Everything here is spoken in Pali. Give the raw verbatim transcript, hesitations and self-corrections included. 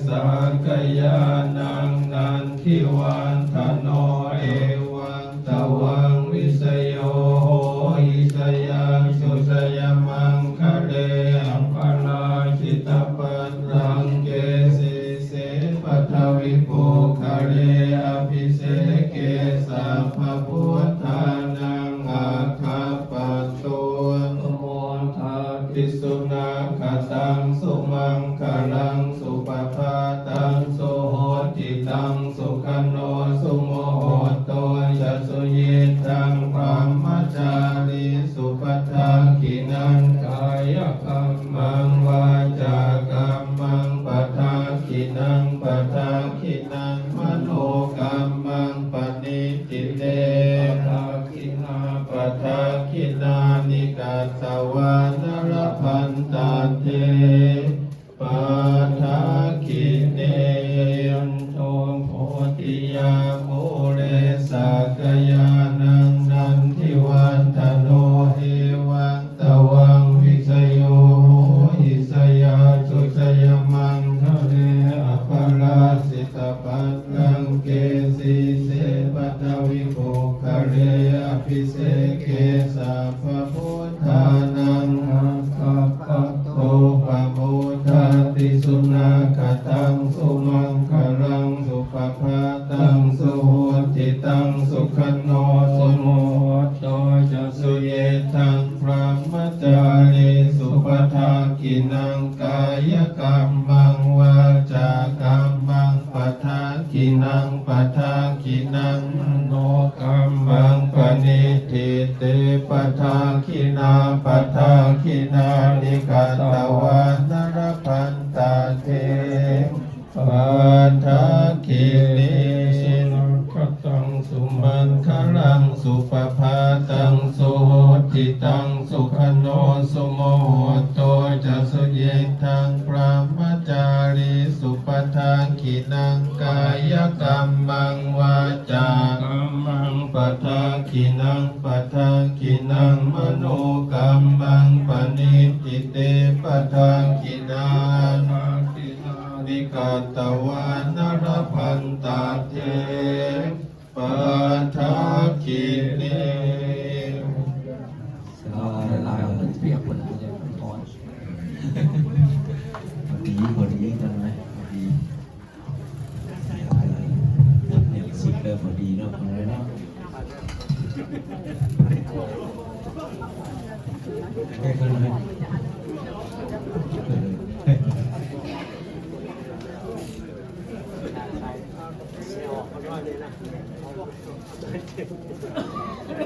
sakyānaṃ nandivaḍḍhano, evaṃ tvaṃ vijayo hohi, jayassu jayamaṅgale, aparājitapallaṅke, sīse paṭhavipokkhare, abhiseke sabbabuddhānaṃ, aggappatto pamodati. Sunakkhattaṃ sumaṅgalaṃ, supabhātaṃ suhuṭṭhitaṃ, sukhaṇo sumuhutto ca, suyiṭṭhaṃ brahmacārisu, padakkhiṇaṃ kāyakammaṃ, vācākammaṃ padakkhiṇaṃ, padakkhiṇaṃ manokammaṃ, paṇidhī te padakkhiṇā, padakkhiṇāni katvāna, labhantatthe padakkhiṇe. Jayanto bodhiyā mūle, sakyānaṃ nandivaḍḍhano, evaṃ tvaṃ vijayo hohi, jayassu jayamaṅgale, aparājitapallaṅke, sīse paṭhavipokkhare, abhiseke sabbabuddhānaṃ, aggappatto pamodati. Sunakkhattaṃ sumaṅgalaṃ, supabhātaṃ suhuṭṭhitaṃ, sukhaṇo sumuhutto ca, suyiṭṭhaṃ brahmacārisu, padakkhiṇaṃ kāyakammaṃ, vācākammaṃ padakkhiṇaṃ, padakkhiṇaṃ manokammaṃ, paṇidhī te padakkhiṇā, padakkhiṇāni katvāna, labhantatthe padakkhiṇe. Sunakkhattaṃ sumaṅgalaṃ, supabhātaṃ suhuṭṭhitaṃ, sukhaṇo sumuhutto ca, suyiṭṭhaṃ brahmacārisu, padakkhiṇaṃ kāyakammaṃ, vācākammaṃ padakkhiṇaṃ, padakkhiṇaṃ manokammaṃ, paṇidhī te padakkhiṇā, padakkhiṇāni katvāna, labhantatthe padakkhiṇe. สาธุ เปียกหมดเลย ร้อน พอดี พอดี จังเลย พอดี หมดเนี่ย สิบเลย พอดีเนาะ เอาเลยเนาะ ใกล้ๆ หน่อย เออ เ